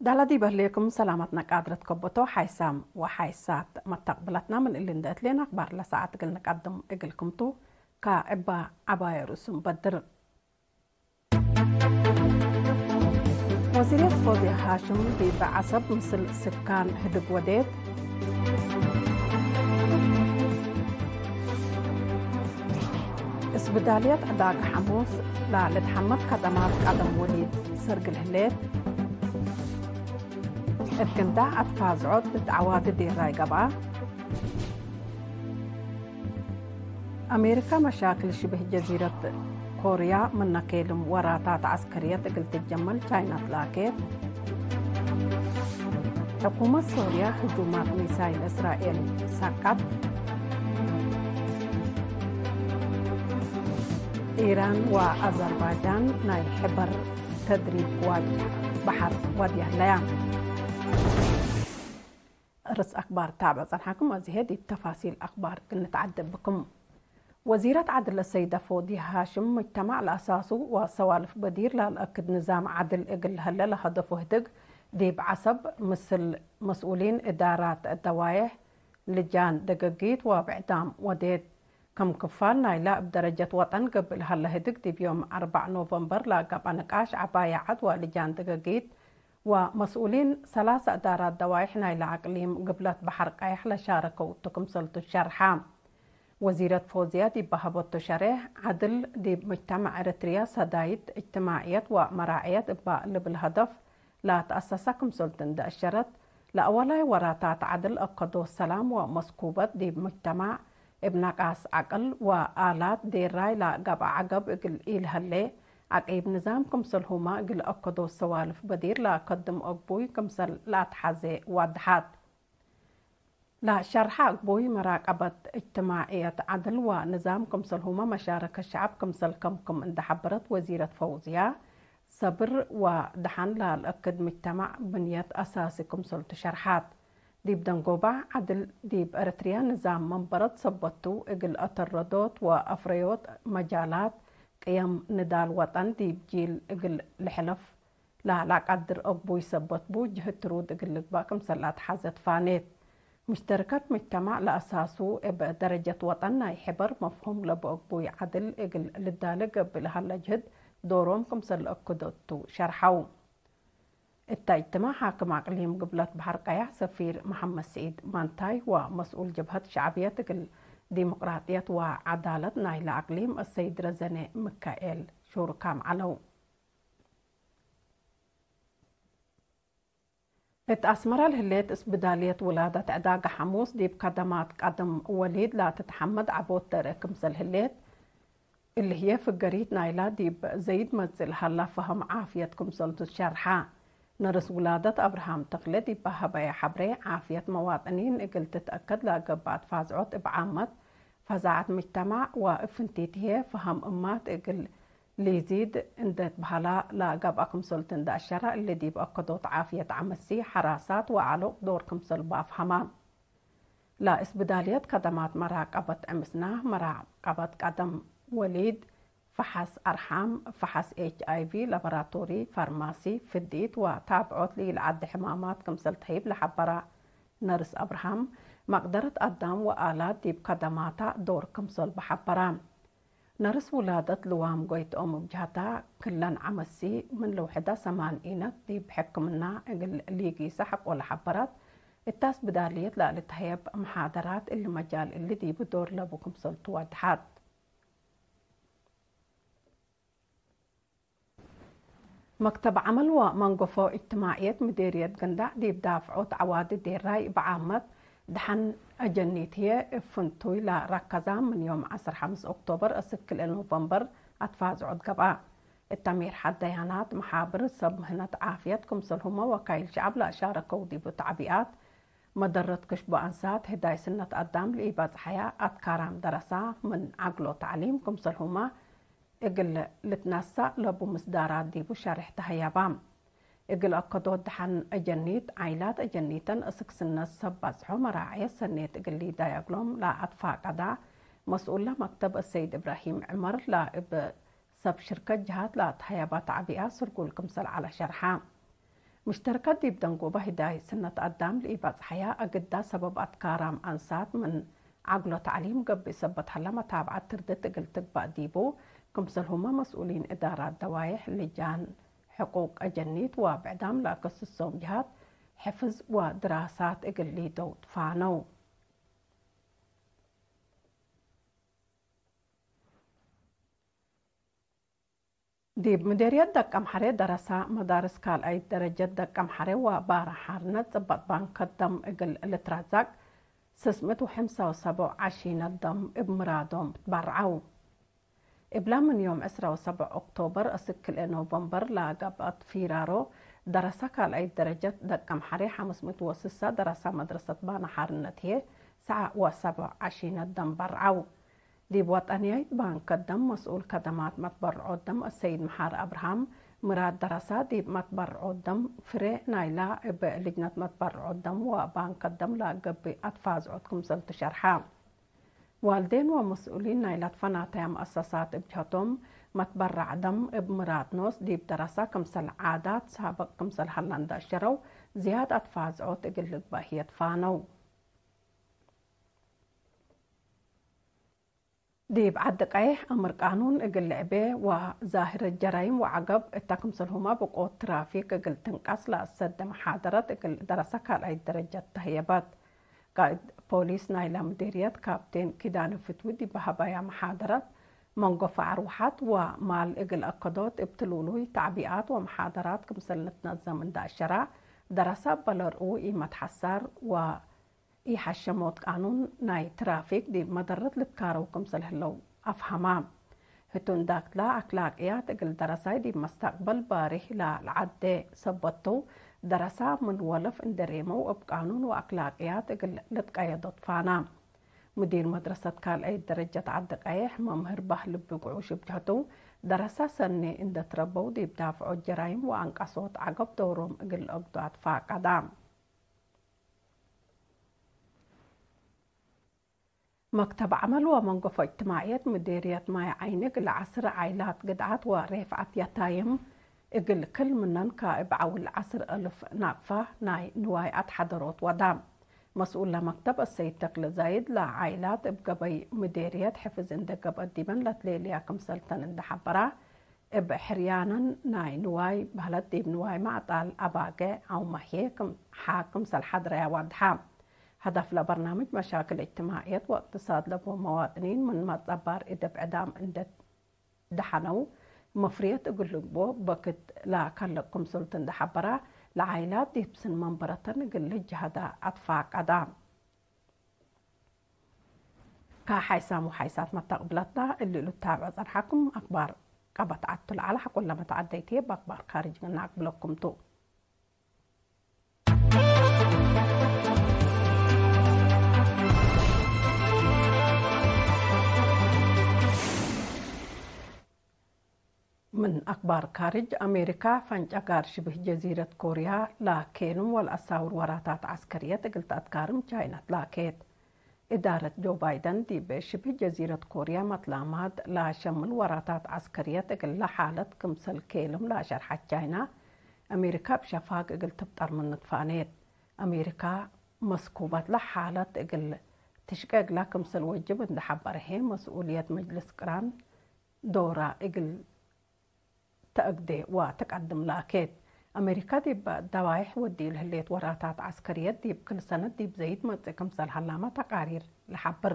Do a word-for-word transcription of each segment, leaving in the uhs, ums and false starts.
ዳላ ዲብ ህሌኩም ሰላመትነ ቃድረት ከቦቶ ሓይሳም ወሓይሳት መተቅብለትና ምን እሊ እንዴ እትሌን አክባር ለሰዓት እግል ንቀድም እግልኩም ቱ። ከእበ ዐባየ ርእሱም በድር። ወዚርየት ፎዝያ ሃሽም ዲብ ዐሰብ ምስል ስካን ህድግ ወዴት። እስብዳልየት ዕዳግ ሐሙስ ለልትሐመድ ከደማት ቀደም ወሊድ ሰርግል ህሌት። እት ግንዳዕ አትፋዝዖት እት ዐዋዲ ዴራይ ገብአ። አሜሪካ መሻክል ሽብህ ጀዚረት ኮርያ ምነ ኬልም ወራታት ዐስከርየት እግል ትጀመል ቻይና ትላኬት። ሕኩመት ሶርያ ህጁማት ሚሳይል እስራኤል ሰቀት። ኢራን ወአዘርባጃን ናይ ሕበር ተድሪብ ዋጅ በሐር ወድያ ህለያ። ርስ አክባር ታብዕ ጸንሐኩም፣ አዜ ዲብ ተፋሲል አክባር እግል ንትዓደብ ብኩም። ወዚረት ዐድል አሰይደ ፎዝያ ሃሽም፣ ሙጅተማዕ ለአሳሱ ወሰዋልፍ በዲር ለልአክድ ንዛም ዐድል እግል ለሀለ ለሀደፉ ህድግ፣ ዲብ ዐሰብ ምስል መስኡሊን እዳራት ደዋይሕ፣ ልጃን ደገጊት ወብዕዳም ወዴት። ክም ክፋል ናይላ እብ ደረጀት ወጠን ገብእ ለሀለ ህድግ፣ ዲብ ዮም አርበዕ ኖቨምበር ለገብአ ንቃሽ ዐባየ ዐድ ወልጃን ደገጊት ወመስኡሊን ሰላሰ እዳራት ደዋይሕ ናይለ አቅሊም ግብለት በሐር ቀየሕ ለሻረከው እቱ ክምሰልቱ ሸርሐ። ወዚረት ፎዝያ ዲብ በሀበቱ ሸሬሕ፣ ዐድል ዲብ ሙጅተመዕ ኤረትርያ ሰዳይት እጅትማዕየት ወመራዕየት እበ ልብል ሀደፍ ለተአሰሰ ክምሰልቱ እንዴ አሸረት፣ ለአወላይ ወራታት ዐድል አከዶት ሰላም ወመስኩበት ዲብ ሙጅተመዕ እብ ነቃስ ዐቅል ወአላት ዴራይ ለገብአ ዐገብ እግል ኢልሀሌ፣ ዐቂብ ንዛም ክምሰልሁመ እግል አከዶት ሰዋልፍ በዲር ለአከድም አግቡይ ክምሰል ለአትሐዜ ወድሐት። ለሸርሐ አግቡይ መራቀበት እጅትማዕየት ዐድል ወንዛም ክምሰልሁመ መሻረከት ሸዐብ ክምሰል ከምክም እንዴ ሐበረት ወዚረት ፈውዝያ፣ ሰብር ወደሐን ለልአክድ ምጅተማዕ ብንየት አሳሲ ክምሰልቱ ሸርሐት። ዲብ ደንጎባ ዐድል ዲብ ኤረትርያ ንዛም መንበረት ሰበት ቱ፣ እግል አተረዶት ወአፍረዮት መጃላት ቅየም ንዳል ወጠን ዲብ ጂል እግል ልሕለፍ ለለአቀድር አግቡይ ሰበት ቡ፣ ጅህት ትሩድ እግል ልግበእ ክምሰል ለአትሐዘ ትፋኔት። ሙሽተርከት ምጅተማዕ ለአሳሱ እብ ደረጀት ወጠን ናይ ሕበር መፍሁም ለቡ አግቡይ ዐድል እግል ልዳለ ገብእ ለሀለ ጅህድ ዶሮም ክምሰል ለአክዶ ቱ ሸርሐው። እተ እጅትማዕ ሓክም አቅሊም ግብለት በሐር ቀያሕ ሰፊር መሐመድ ስዒድ ማንታይ ወመስኡል ጀብሀት ሸዕብየት እግል ዲሞቅራጥየት ወዐዳለት ናይለ አቅሊም አሰይድ ረዘነ ምካኤል ሹሩካም ዐለው። እት አስመረ ለህሌት እስብዳልየት ውላደት ዕዳገ ሐሙስ ዲብ ከደማት ቀደም ወሊድ ለትትሐመድ ዐቦት ደረ ክምሰል ህሌት፣ እሊ ህዬ ፍገሪት ናይላ ዲብ ዘይድ መጽእ ለሀላ ፈሀም ዓፍየት ክምሰልቱ ሸርሐ። ነርስ ውላደት አብርሃም ተክለ ዲብ ሀበየ ሐብሬ፣ ዓፍየት መዋጥኒን እግል ትትአከድ ለገብአት ፋዝዖት እብ ዓመት ፈዛዐት ምጅተማዕ ወእብ ፍንቲት ህዬ ፈሀም እማት እግል ሊዚድ እንዴ ትበሀላ ለገብአ ክምሰልቱ እንዴ አሸረ፣ እሊ ዲብ አከዶት ዓፍየት ዐመሲ፣ ሐራሳት ወዐሎቅ ዶር ክምሰልቡ አፍሀመ። ለእስብዳልየት ከደማት መራቀበት ዕምስና፣ መራቀበት ቀደም ወሊድ፣ ፈሐስ አርሓም፣ ፈሐስ ኤች አይ ቪ፣ ላቦራቶሪ፣ ፋርማሲ፣ ፍዲት ወታብዖት ለኢለዐዴ ሕማማት ክምሰል ተህይብ ለሐበረ ነርስ አብርሃም፣ መቅደረት አዳም ወአላት ዲብ ከደማታ ዶር ክምሰልቡ ሐበረ። ነርስ ውላደት ልዋም ጎይትኦም እብ ጀሀታ፣ ክለን ዐመሲ ምን ልውሕደ ሰማን ኢነት ዲብ ሕክምና እግል ሊጊሰ ሐቆ ለሐበረት፣ እተ አስብዳልየት ለልትሀየብ መሓደራት እሊ መጃል እሊ ዲቡ ዶር ለቡ ክምሰልቱ ወድሐት። መክተብ ዐመል ወመንገፎ እጅትማዕየት ምዴርየት ገንዳዕ ዲብ ዳፍዖት ዐዋዲ ዴራይ እብ ዓመት ደሐን አጀኒት ህዬ እብ ፍንቱይ ለረከዛ ምን ዮም ዐስር ሐምስ ኦክቶበር እስክ ክልኤ ኖቨምበር አትፋዝዖት ገብአ። እተ ሜርሐት ደያናት መሓብር ሰብ ምህነት ዓፍየት ክምሰልሁመ ወካይል ሸዐብ ለአሻረከው ዲቡ ተዕቢኣት፣ መደረት ክሽቡ አንሳት፣ ህዳይ ስነት አዳም ለኢበጽሐያ አትካራም ደረሳ ምን ዐግሎ ተዕሊም ክምሰልሁመ እግል ልትነሰእ ለቡ ምስዳራት ዲቡ ሸሬሕ ተሀየባ። እግል አከዶት ደሐን አጀኒት፣ ዓይላት አጀኒተን እስክ ስነት ሰብ በጽሖ መራዐየት ሰኔት እግል ሊዳይ አግሎም ለአትፋቀዳ መስኡለ መክተብ አሰይድ እብራሂም ዕመር ለእብ ሰብ ሽርከት ጀሃት ለአትሀየባ ተዕቢኣት ስርጉል ክምሰል ዐለ ሸርሐ። ምሽተርከት ዲብ ደንጎበ ህዳይ ስነት አዳም ለኢበጽሐያ እግዳ ሰበብ አትካራም አንሳት ምን ዐግሎ ተዕሊም ገብእ ሰበት ሀለ መታብዐት ትርድት እግል ትግባእ ዲቡ፣ ክምሰልሁመ መስኡሊን እዳራት ደዋይሕ፣ ልጃን ሕቁቅ አጀኒት ወብዕዳም ለአከስሶም ጅሃት ሕፍዝ ወድራሳት እግል ሊደው ትፋነው። ዲብ ምዴርየት ደቀምሐሬ ደረሳ መዳርስ ካልኣይት ደረጀት ደቀምሐሬ ወባረ ሓርነት ጽበጥ ባንከት ደም እግል ልትረዛቅ ስስ ምእት ወሐምሳ ወሰቡዕ ዓሺነት ደም እብ ምራዶም ትበርዐው። እብላ ምን ዮም ዕስራ ወሰቡዕ ኦክቶበር እስክ ክልኤ ኖቨምበር ለገብአት ፊራሮ ደረሳ ካልኣይት ደረጀት ደቀምሐሬ ሐምስ ምእት ወስሳ ደረሳ መድረሰት ባነ ሓርነት ህዬ ሰዓ ወሰቡዕ ዓሺነት ደም በርዐው። ዲብ ወጠንያይት ባንክ ደም መስኡል ከደማት መትበርዖት ደም አሰይድ መሓር አብርሃም፣ ምራድ ደረሳ ዲብ መትበርዖት ደም ፍሬ ናይላ እብ ልጅነት መትበርዖት ደም ወባንክ ደም ለገብእ አትፋዝዖት ክምሰል ትሸርሐ። ዋልዴን ወመስኡሊን ናይላ ትፈናተያ መአሰሳት እብ ጀህቶም፣ መትበራዕ ደም እብ ምራድ ኖስ ዲብ ደረሳ ክምሰል ዓዳት ሳብቅ ክምሰል ሀለ እንደ አሸረው፣ ዝያድ አትፋዝዖት እግል ልግበእ ህዬ ትፋነው። ዲብ ዐዲ ቀይሕ አምር ቃኑን እግል ልዕቤ ወዛህረት ጀራይም ወዐገብ እተ ክምሰልሁመ ብቆት ትራፊክ እግል ትንቀስ ለአሰደ መሓደረት እግል ደረሰ ካልኣይት ደረጀት ተህየበት። ቃእድ ፖሊስ ናይላ ምዴርየት ካፕቴን ኪዳነ ፍትዊ ዲብ ሀበያ መሓደረት፣ መንጎፈ አርወሐት ወማል እግል አከዶት እብ ትሉሉይ ተዕቢኣት ወመሓደራት ክምሰል ንትነዘም እንደ አሸራ፣ ደረሰ እበ ለርኡ ኢመትሐሳር ወ ኢሐሸሞት ቃኑን ናይ ትራፊክ ዲብ መደረት ልትካረው ክምሰል ህለው አፍሀማ። ህቱ እንዳክላ አክላቅያት እግል ደረሳይ ዲብ መስተቅበል ባሪህ ለለዐዴ ሰበት ቱ፣ ደረሳ ምን ወለፍ እንዴ ሬመው እብ ቃኑን ወአክላቅያት እግል ልትቀየዶ ትፋና። ሙዲር መድረሰት ካልአይት ደረጀት ዐዲ ቀይሕ መምህር ባህል እብ ግዑሽ እብ ጀህቱ፣ ደረሳ ሰኔ እንዴ ትረበው ዲብ ዳፍዖት ጀራይም ወአንቀሶት ዐገብ ዶሮም እግል ለአግዱ አትፋቀዳ። መክተብ ዐመል ወመንገፎ እጅትማዕየት ምዴርየት ማይ ዐይኒ እግል ዐስር ዓይላት ግድዓት ወሬፍዐት የታይም እግል ክል ምነን ከእብ ዐውል ዐስር እልፍ ናቅፋ ናይ ንዋይ አትሐደሮት ወዳ። መስኡል ለመክተብ አሰይድ ተክለ ዛይድ፣ ለዓይላት እብ ገበይ ምዴርየት ሕፍዝ እንዴ ገብአት ዲበን ለትሌልያ ክምሰልተን እንዴ ሐበራ፣ እብ ሕርያነን ናይ ንዋይ በህለት ዲብ ንዋይ ማዕጣል አባጌዕ አው መህዬ ክም፣ ሐ ክምሰል ሐድረያ ዋድሐ። ሀዳፍ ለበርናምጅ መሻክል እጅትማዕየት ወእቅትሳድ ለቡ መዋጥኒን ምን መጸባር እድብ ዕዳም እንዴ ደሐነው፣ መፍርየት እግል ልግቦ በክት ለከልቅ ክምሰልቱ እንዴ ሐበራ፣ ለዓይላት ዲብ ስን መንበረተን እግል ልጅሀዳ አትፋቀዳ። ከሓይሳም ወሓይሳት መተቅብለትነ እሊ እሉ ታብዕ ጸንሐኩም አክባር ቀበት ዐቱ ለዐለ ሐቆለ መተዐደይትዬ በአክባር ካርጅ ምነ አቅብለኩም ቱ። ምን አክባር ካርጅ፣ አሜሪካ ፈንጨጋር ሽብህ ጀዚረት ኮርያ ለኬኑም ወለአሳውር ወራታት ዐስከርየት እግል ተአትካርም ቻይና ትላኬት። እዳረት ጆ ባይደን ዲብ ሽብህ ጀዚረት ኮርያ መትላማድ ለሸምል ወራታት ዐስከርየት እግለ ሓለት ክምሰል ኬልም ለሸርሐት ቻይና፣ አሜሪካ እብ ሸፋግ እግል ትብጠር ምኑ ትፋኔት። አሜሪካ መስኩበት ለሓለት እግል ትሽቄ እግላ ክምሰል ወጅብ እንዴ ሐበረ ህዬ፣ መስኡልየት መጅልስ ቅራን ዶራ እግል ተአግዴ ወትቀድም ላኬት። አሜሪካ ዲብ ደባይሕ ወዲል ህሌት ወራታት ዐስከርየት ዲብ ክል ሰነት ዲብ ዘይድ መጽእ ክምሰል ሀላመ ተቃሪር ለሐብር።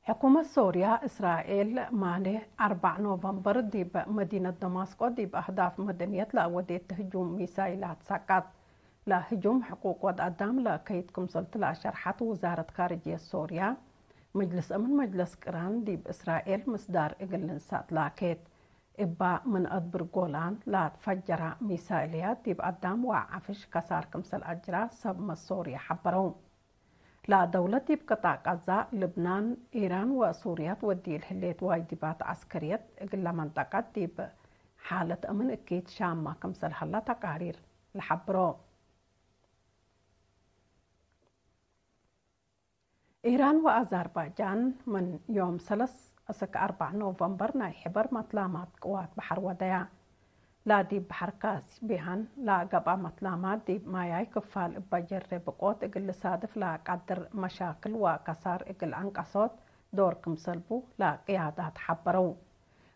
ሕኩመት ሶርያ፣ እስራኤል ማኔ አርበዕ ኖቨምበር ዲብ መዲነት ደማስቆ ዲብ አህዳፍ መደንየት ለአወዴት ህጁም ሚሳይላት ሰቀት። ለህጁም ሕቁቅ ወድ አዳም ለከይት ክምሰልቱ ለአሸርሐት ውዛረት ካርጅየት ሶርያ፣ መጅልስ አምን መጅለስ ቅራን ዲብ እስራኤል ምስዳር እግል ልንሰእ ትላኬት። እባ ምን አድብር ጎላን ለትፈጀራ ሚሳይልያት ዲብ አዳም ወዐፍሽ ከሳር ክምሰል አጅራ ሰብ መ ሶርያ ሐበረው። ለደውለት ዲብ ቅጣዕ ቀዛ፣ ልብናን፣ ኢራን ወሱርያት ወዲል ህሌት ዋጅባት ዐስከርየት እግለ መንጠቀት ዲብ ሓለት አምን እኪት ሻማ ክምሰል ሀላ ተቃሪር ለሐብሮ። ኢራን ወአዛርባጃን ምን ዮም ሰለስ እስክ አርበዕ ኖቨምበር ናይ ሕበር መትላማት ቅዋት በሐር ወደያ። ላዲብ በሐር ካስፒያን ለገብአ መትላማት ዲብ ማያይ ክፋል እበ ጀሬ ብቆት እግል ልሳድፍ ለቀድር መሻክል ወከሳር እግል አንቀሶት ዶር ክምሰልቡ ለቅያዳት ሐበረው።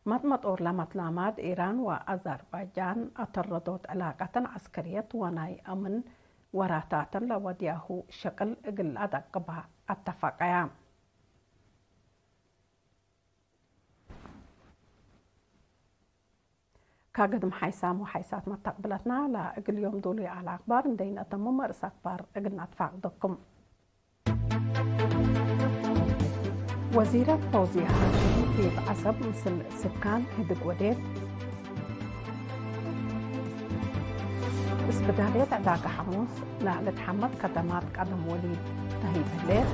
መጥመጦር ለመትላማት ኢራን ወአዘርባጃን አተረዶት ዕላቀተን ዐስከርየት ወናይ አምን ወራታተን ለወድያሁ ሸቅል እግል አደቅባ አተፈቀያ። ካገድም ሓይሳም ወሓይሳት መተቅብለትና ለእግል ዮም ዱሉይ ዐለ አክባር እንዴ ነአተምም ርእስ አክባር እግል ነትፋቅደኩም። ወዚረት ፈውዝየ ሃሽም ዲብ ዐሰብ ምስል ስካን ህድግ ወዴት። እስብዳልየት ዕዳጋ ሐሙስ ለልትሐመድ ከደማት ቀደም ወሊድ ተህይብ ህሌት።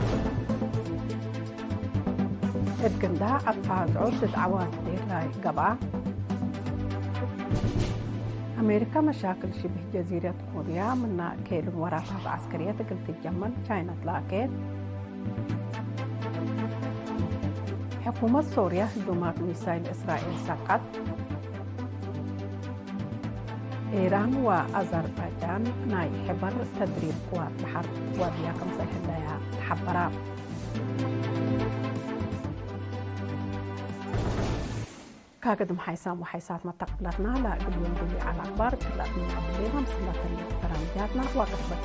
እብ ግንዳዕ አድፋ አዝዑር ድድ ዐዋት ዴላይ ገብአ። አሜሪካ መሻክል ሽብህ ጀዚረት ኮርያ ምና ኬልም ወራታት ዐስከርየት እግል ትጀመር ቻይና ትላኬት። ሕኩመት ሶርያ ህዱማት ሚሳይል እስራኤል ሰቀት። ኢራን ወአዘርባጃን ናይ ሕበር ተድሪብ ቅዋት በሐር ወድያ ክምሰል ህለያ ተሐበራ። ካገድም ሓይሳም ወሓይሳት መተቅብለትና ለእግል ዮም ዱሉይ ዐለ አክባር ክልአት ምን አብሌና ምስለተን በራምጃትና ወቅርበት